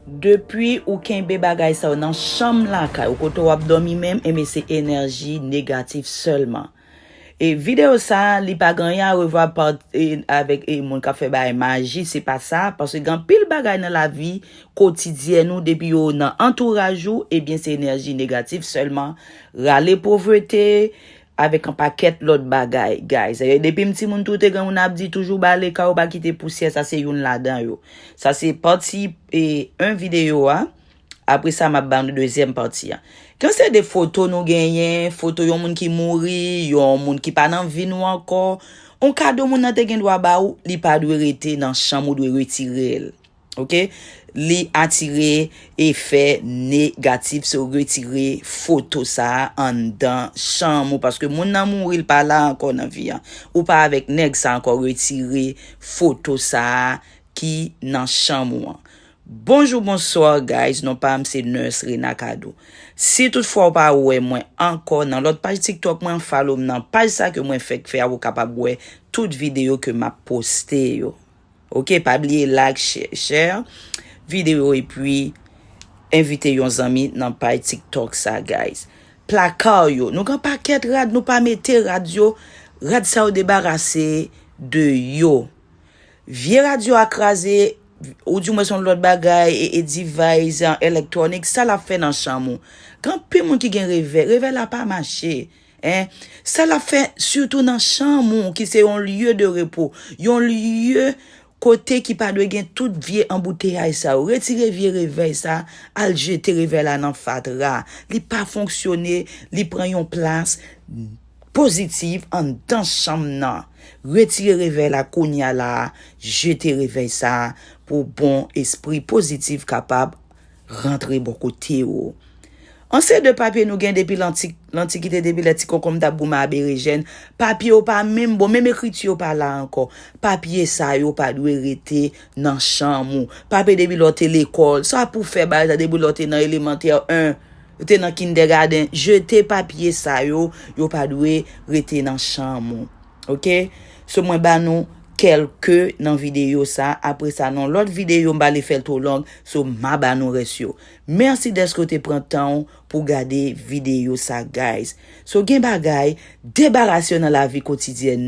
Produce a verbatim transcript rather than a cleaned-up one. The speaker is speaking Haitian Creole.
Depi ou kenbe bagay sa yo nan chanm lakay ou, kote w ap dòmi menm, enben se enèji negatif sèlman. E videyo sa a, li pa gen anyen a wè pa, e, avèk, e, moun k ap fè bagay maji, se pa sa, paske gen anpil bagay nan lavi kotidyèn ou, depi yo nan antouraj ou, ebyen se enèji negatif sèlman, rale povrete, avèk yon pakèt lòt bagay, guys. E depi m timoun tou te gen moun ap di toujou bale kay ou pa kite pousyè, sa se youn ladan yo. Sa se pati, e, en videyo a. Apre sa, m ap ba nou dezyèm pati a. Gen se de foto nou genyen, foto yon moun ki mouri, yon moun ki pa nan vi nou ankò. On kado moun nan te gen dwa ba ou, li pa dwe rete nan chanm, ou dwe retire l. Ok? Li atire efè negatif, so retire foto sa a anndan chanm ou, paske moun nan mouri, l pa la ankò nan vi an. Ou pa avèk nèg sa ankò, retire foto sa a ki nan chanm ou an. Bonjou, bonswa, guys. Non pa m se Nurse Rena Cado. Si toutfwa ou pa wè mwen ankò nan lòt paj TikTok mwen, follow m nan paj sa ke mwen fèk fè a, ou kapab wè tout videyo ke m ap poste yo. Ok, pa bliye like, share, share videyo epi envite yon zanmi nan paj TikTok sa, guys. Plaka yo, nou gen pakèt rad, nou pa mete rad yo, rad sa yo debarase de yo. Vye rad yo a kraze, ou di mwen se yon lòt bagay, e, e device, an, electronic, sa l ap fè nan chanm ou. Gen anpil moun ki gen revè, revè la pa mache. En, sa l ap fè sitou nan chanm ou, ki se yon lye de repo, yon lye kote ki pa dwe gen tout vye anbouteyaj sa yo. Retire vye revèy sa, al jete revèy la nan fatra. Li pa fonksyone, li pran yon plas pozitif anndan chanm nan. Retire revèy la kounya la, jete revèy sa pou bon espri pozitif kapab rantre bò kote w. An se de papye nou gen depi lantik, lantikite, depi lè ti konkonm t ap goumen a berejèn. Papye yo pa menm bon, menm ekriti yo pa la ankò. Papye sa yo pa dwe rete nan chanm ou. Papye depi lè w te lekòl, sa pou fè bagay sa depi lè w te nan elemantè en, ou te nan kindègaden, jete papye sa yo, yo pa dwe rete nan chanm ou. Ok? So mwen ba nou kèlke nan videyo sa, apre sa nan lòt videyo m pa vle fè l twò long, so m a ba nou rès yo. Mèsi dèske w te pran tan w pou gade videyo sa, guys. So gen bagay, debarase yo nan lavi kotidyèn nou.